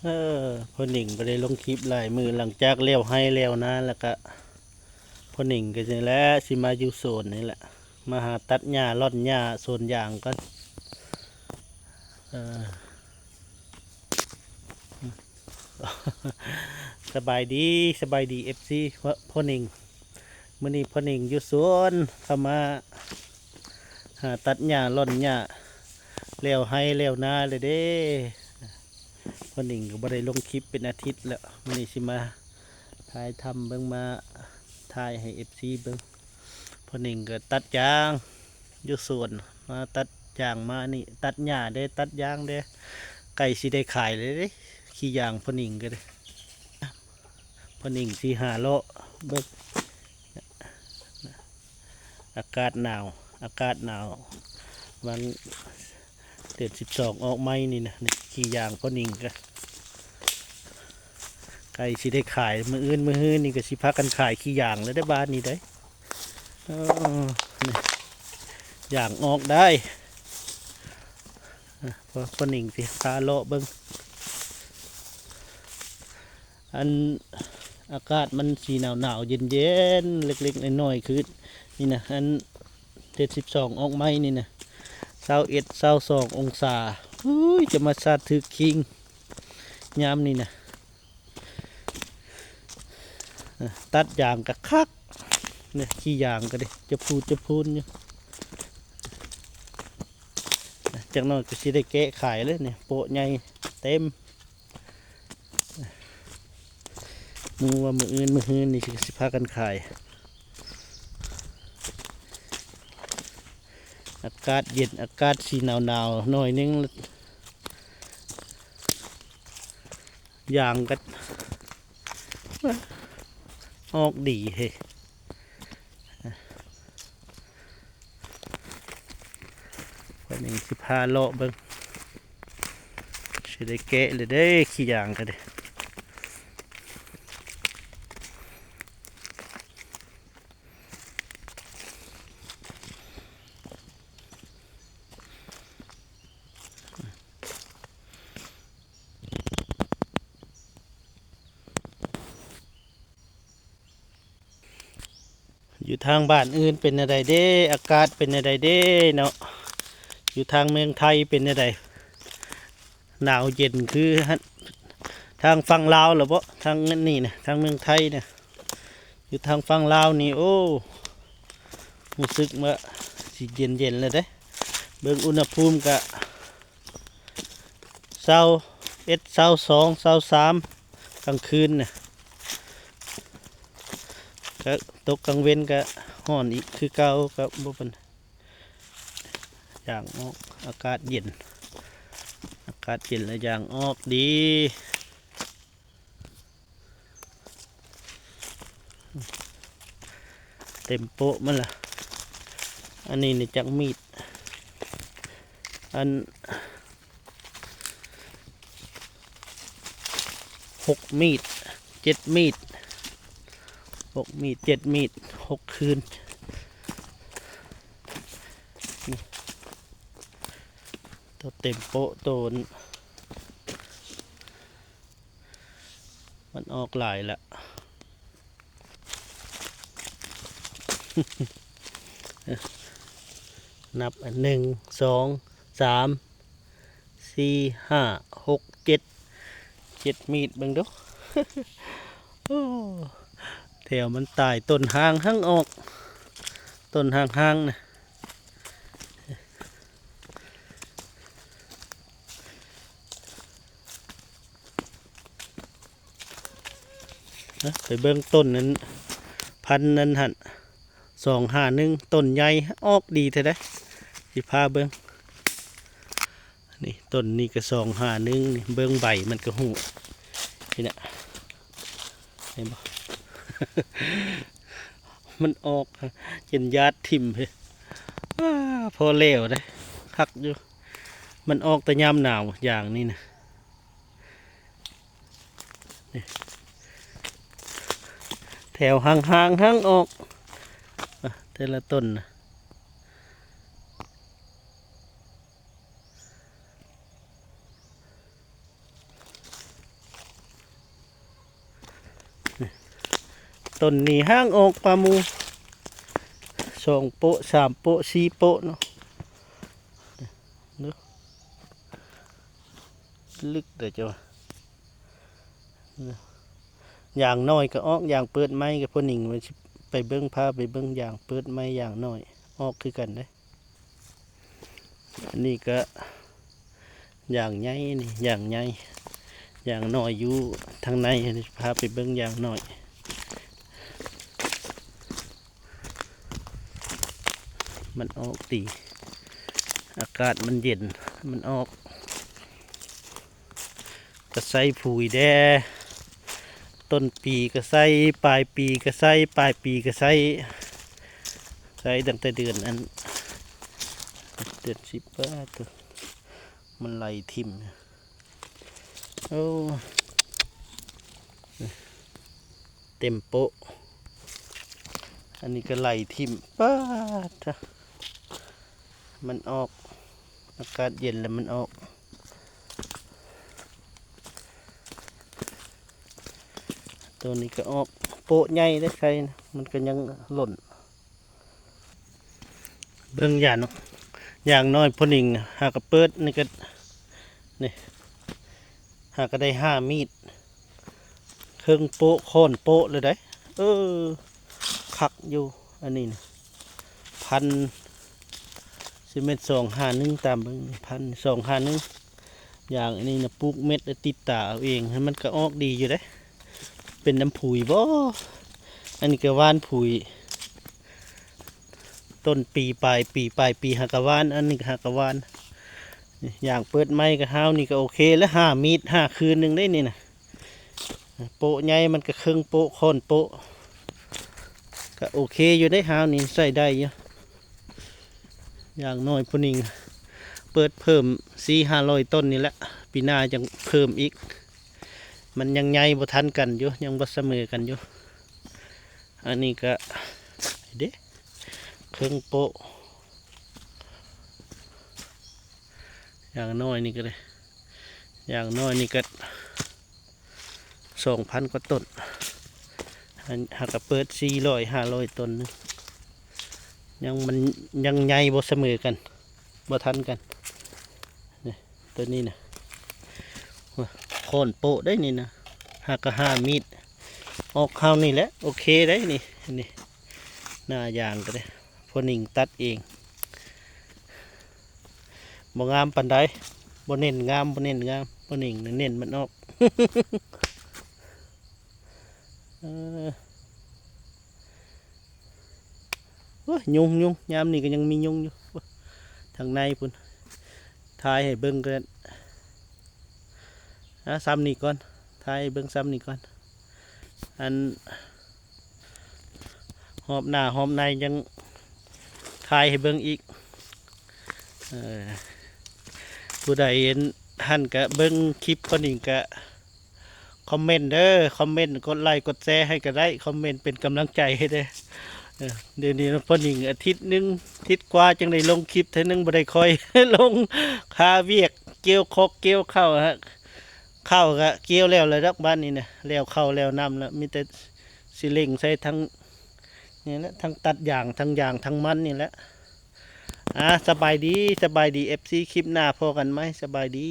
ເອີ ພໍ່ໜິງບໍ່ໄດ້ລົງຄລິບຫຼາຍມື້ ຫຼັງຈາກແລ້ວໄຮ່ແລ້ວນາ ແລ້ວກະພໍ່ໜິງກະນີ້ແຫຼະ ຊິມາຢູ່ສວນນີ້ແຫຼະ ມາຫາຕັດຫຍ້າລ່ອນຫຍ້າສວນຢາງກ່ອນ. ເອີ ສະບາຍດີ ສະບາຍດີ ເອັຟຊີ ພໍ່ ພໍ່ໜິງ. ມື້ນີ້ພໍ່ໜິງຢູ່ສວນ ເຂົ້າມາຫາຕັດຫຍ້າລ່ອນຫຍ້າ ແລ້ວໄຮ່ແລ້ວນາແລ້ວເດ້. ພໍ່ໜິງກໍບໍ່ໄດ້ລົງຄລິບເປັນອາທິດແລ້ວ ມື້ນີ້ຊິມາຖ່າຍທຳເບິ່ງ ມາຖ່າຍໃຫ້ເອັຟຊີເບິ່ງ. ພໍ່ໜິງກໍຕັດຢາງຢູ່ສວນ ມາຕັດຢາງມານີ້ ຕັດຫຍ້າເດ້ ຕັດຢາງເດ້ ໃກ້ຊິໄດ້ຂາຍແລ້ວເດ້ ຂີ້ຢາງພໍ່ໜິງກໍເດ້. ພໍ່ໜິງຊິຫາເລາະເບິ່ງ ອາກາດໜາວ ອາກາດໜາວ ຫວັງເດືອນສິບສອງອອກໃໝ່ນີ້ນະ ນີ້ ຂີ້ຢາງພໍ່ໜິງກະໃກ້ຊິໄດ້ຂາຍ ມື້ອື່ນມື້ຮືນີ້ກະຊິພາກັນຂາຍຂີ້ຢາງແລ້ວເດ້ ບ້ານນີ້ໄດ໋. ເອີ ນີ້ ຢາງອອກໄດ໋ ພໍ່ ພໍ່ໜິງຊິພາເລາະເບິ່ງ. ອັນ ອາກາດມັນຊິໜາວໆ ເຢັນໆ ເລັກໆ ນ້ອຍໆ ຄືນີ້ນະ ອັນເຈັດສິບສອງອອກໃໝ່ນີ້ນະ ຊາວເອັດ ຊາວສອງອົງສາ. ອຸ້ຍ ຈະມາສາດຖືກຄີງຍາມນີ້ນະ. ຕັດຢາງກະຄັກ ນີ້ ຂີ້ຢາງກະເດ້ ຈະພູດຈະພູນຢູ່. ຈັກໜ້ອຍກໍຊິໄດ້ແກະຂາຍແລ້ວນີ້ ໂປະໃຫຍ່ເຕັມ. ມື້ວ່າມື້ອື່ນມື້ຮືນີ້ຊິພາກັນຂາຍ. ອາກາດເຢັນ ອາກາດຊິໜາວໆ ໜ້ອຍໜຶ່ງ ຢາງກໍອອກດີເຮີ້ຍ. ວັນນີ້ຊິພາເລາະເບິ່ງ ຊິໄດ້ແກະແລ້ວເດ້ ຂີ້ຢາງກໍເດ້. ຢູ່ທາງບ້ານອື່ນເປັນແນວໃດເດ້? ອາກາດເປັນແນວໃດເດ້ເນາະ? ຢູ່ທາງເມືອງໄທເປັນແນວໃດ? ໜາວເຢັນຄືທາງຝັ່ງລາວລະບໍ? ທາງນີ້ນະ ທາງເມືອງໄທນະ ຢູ່ທາງຝັ່ງລາວນີ້ ໂອ້ ຮູ້ສຶກວ່າຊິເຢັນໆ ແລ້ວເດ້. ເບິ່ງອຸນຫະພູມກະ ຊາວເອັດ ຊາວສອງ ຊາວສາມ ກາງຄືນນະ ກະຕົກກາງເວັນກະຮ້ອນອີກຄືເກົ່າ ກະບໍ່ປານໃດ. ຢາງອອກ ອາກາດເຢັນ ອາກາດເຢັນແລ້ວຢາງອອກດີ. ເຕັມໂປະມັນລະ. ອັນນີ້ນີ້ຈັກມີດ? ອັນ ຫົກມີດ ເຈັດມີດ ຫົກມີດ ເຈັດມີດ ຫົກຄືນ. ໂຕເຕັມໂປະ ໂຕ ມັນອອກຫຼາຍລະ. ນັບ ໜຶ່ງ ສອງ ສາມ ສີ່ ຫ້າ ຫົກ ເຈັດ ເຈັດມີດເບິ່ງດູ. ໂອ້ ແຖວມັນຕາຍ ຕົ້ນຮ່າງຫັ້ງອອກ ຕົ້ນຮ່າງໆ ນະ. ໄປເບິ່ງຕົ້ນນັ້ນ ພັນນັ້ນຫັ້ນ ສອງຫ້າໜຶ່ງ ຕົ້ນໃຫຍ່ ອອກດີແທ້ໃດ໋ ຊິພາເບິ່ງ. ນີ້ ຕົ້ນນີ້ກໍສອງຫ້າໜຶ່ງນີ້ ເບິ່ງໃບມັນກໍຮູ້ ນີ້ນະ ເຫັນບໍ່? ມັນອອກຈົນຢາດຖິ້ມເຮີ້ຍ. ອ້າ ພໍແລ້ວເດ້ ຄັກຢູ່. ມັນອອກແຕ່ຍາມໜາວ ຢາງນີ້ນະ ນີ້ ແຖວຫ່າງໆ ຫ່າງອອກ ອ່ະ ແຕ່ລະຕົ້ນນະ. ຕົ້ນນີ້ຫາງອອກກວ່າໝູ່ ສອງໂປະ ສາມໂປະ ສີ່ໂປະເນາະ ເບິ່ງ ລຶກເດ້ເຈົ້າ ຢາງນ້ອຍກໍອອກ ຢາງເປີດໃໝ່ກໍ ພໍ່ນິງວ່າຊິໄປເບິ່ງ ພາໄປເບິ່ງຢາງເປີດໃໝ່ ຢາງນ້ອຍອອກຄືກັນເດ້. ອັນນີ້ກໍຢາງໃຫຍ່ນີ້ ຢາງໃຫຍ່ ຢາງນ້ອຍຢູ່ທາງໃນ ພາໄປເບິ່ງຢາງນ້ອຍ ມັນອອກດີ ອາກາດມັນເຢັນ ມັນອອກ ກໍໃສ່ປຸຍແດ່ ຕົ້ນປີກໍໃສ່ ປາຍປີກໍໃສ່ ປາຍປີກໍໃສ່ ໃສ່ຕັ້ງແຕ່ເດືອນອັນ ເດືອນສິບ ປາດໂທ້ ມັນໄຫຼຖິ້ມ ໂອ້ ເຕັມໂປະ ອັນນີ້ກໍໄຫຼຖິ້ມ ປາດໂທ້ ມັນອອກ ອາກາດເຢັນແລ້ວມັນອອກ ໂຕນີ້ກໍອອກ ໂປະໃຫຍ່ເດ້ ໄຂ່ນະ ມັນກໍຍັງຫຼົ່ນ ເບິ່ງຢ່າງ ຢ່າງນ້ອຍພໍ່ນິງ ຫາກະເປີດນີ້ກໍ ນີ້ ຫາກະໄດ້ຫ້າມີດ ເຄິ່ງໂປະ ຂ້ອນໂປະເລີຍໃດ໋ ເອີ ຄັກຢູ່ ອັນນີ້ນະ ພັນ ຊິແມ່ນສອງຫ້າໜຶ່ງ ຕາມເບິ່ງ ພັນ ສອງຫ້າໜຶ່ງ ຢ່າງອັນນີ້ນະ ປູກເມັດແລ້ວຕິດຕາເອົາເອງ ມັນກໍອອກດີຢູ່ເດ້ ເປັນນຳຜຸຍບໍ ອັນນີ້ກໍຫວ່ານຜຸຍ ຕົ້ນປີ ປາຍປີ ປາຍປີຫາກະຫວ່ານ ອັນນີ້ຫາກະຫວ່ານ ຢ່າງເປີດໃໝ່ກໍ ຮາວນີ້ກໍໂອເຄແລ້ວ ຫ້າມີດ ຫ້າຄືນໜຶ່ງເດ້ນີ້ນະ ໂປະໃຫຍ່ມັນກໍເຄິ່ງໂປະ ຂ້ອນໂປະ ກໍໂອເຄຢູ່ເດ້ ຮາວນີ້ໃຊ້ໄດ້ຢູ່ ຢ່າງໜ້ອຍຜູ້ໜຶ່ງເປີດເພີ່ມສີ່ຫ້າຮ້ອຍຕົ້ນນີ້ແຫຼະ ປີໜ້າຈັ່ງເພີ່ມອີກ ມັນຍັງໃຫຍ່ບໍ່ທັນກັນຢູ່ ຍັງບໍ່ສະເໝີກັນຢູ່ ອັນນີ້ກະເດ້ ເຄິ່ງໂປະ ຢ່າງໜ້ອຍນີ້ກະເດ້ ຢ່າງໜ້ອຍນີ້ກະ ສອງພັນກວ່າຕົ້ນ ຫາກະເປີດສີ່ຮ້ອຍ ຫ້າຮ້ອຍຕົ້ນໜຶ່ງ ຍັງ ມັນຍັງໃຫຍ່ບໍ່ສະເໝີກັນ ບໍ່ທັນກັນ ນີ້ ໂຕນີ້ນະ ໂອ້ຍ ຄ້ອນໂປະໄດ໋ນີ້ນະ ຫາກະຫ້າມີດ ອອກເຮົານີ້ແຫຼະ ໂອເຄໄດ໋ນີ້ ນີ້ ໜ້າຢາງກະໄດ້ ພໍ່ນິງຕັດເອງ ບໍ່ງາມປານໃດ ບໍ່ເນັ້ນງາມ ບໍ່ເນັ້ນງາມ ພໍ່ນິງເນັ້ນມັນອອກ ເອີ ໂອ້ຍ ຍຸງ ຍຸງ ຍາມນີ້ກໍຍັງມີຍຸງຢູ່ ໂອ້ຍ ທາງໃນພຸ້ນ ຖ່າຍໃຫ້ເບິ່ງກ່ອນ ອ່າ ສ່ຳນີ້ກ່ອນ ຖ່າຍໃຫ້ເບິ່ງສ່ຳນີ້ກ່ອນ ອັນ ຮອບໜ້າຮອບໃນຍັງຖ່າຍໃຫ້ເບິ່ງອີກ ເອີ ຜູ້ໃດເຫັນຫັ້ນກະເບິ່ງຄລິບປານນີ້ກະຄອມເມັນເດີ ຄອມເມັນ ກົດໄລກົດແຊໃຫ້ກະໄດ້ ຄອມເມັນເປັນກຳລັງໃຈໃຫ້ເດີ ເອີ ດຽວນີ້ປານນີ້ອາທິດໜຶ່ງ ອາທິດກວ່າຈັ່ງໄດ້ລົງຄລິບເທື່ອໜຶ່ງ ບໍ່ໄດ້ຄ່ອຍລົງ ຄາວຽກ ກ່ຽວຄອກກ່ຽວເຂົ້າ ເຂົ້າກະກ່ຽວແລ້ວລະດອກ ບາດນີ້ນະ ແລ້ວເຂົ້າແລ້ວນ້ຳລະ ມີແຕ່ຊິເລັ່ງໃສ່ທັງນີ້ແຫຼະ ທັງຕັດຢາງ ທັງຢາງ ທັງມັນນີ້ແຫຼະ ອ່າ ສະບາຍດີ ສະບາຍດີ ເອັຟຊີ ຄລິບໜ້າພໍ້ກັນໃໝ່ ສະບາຍດີ.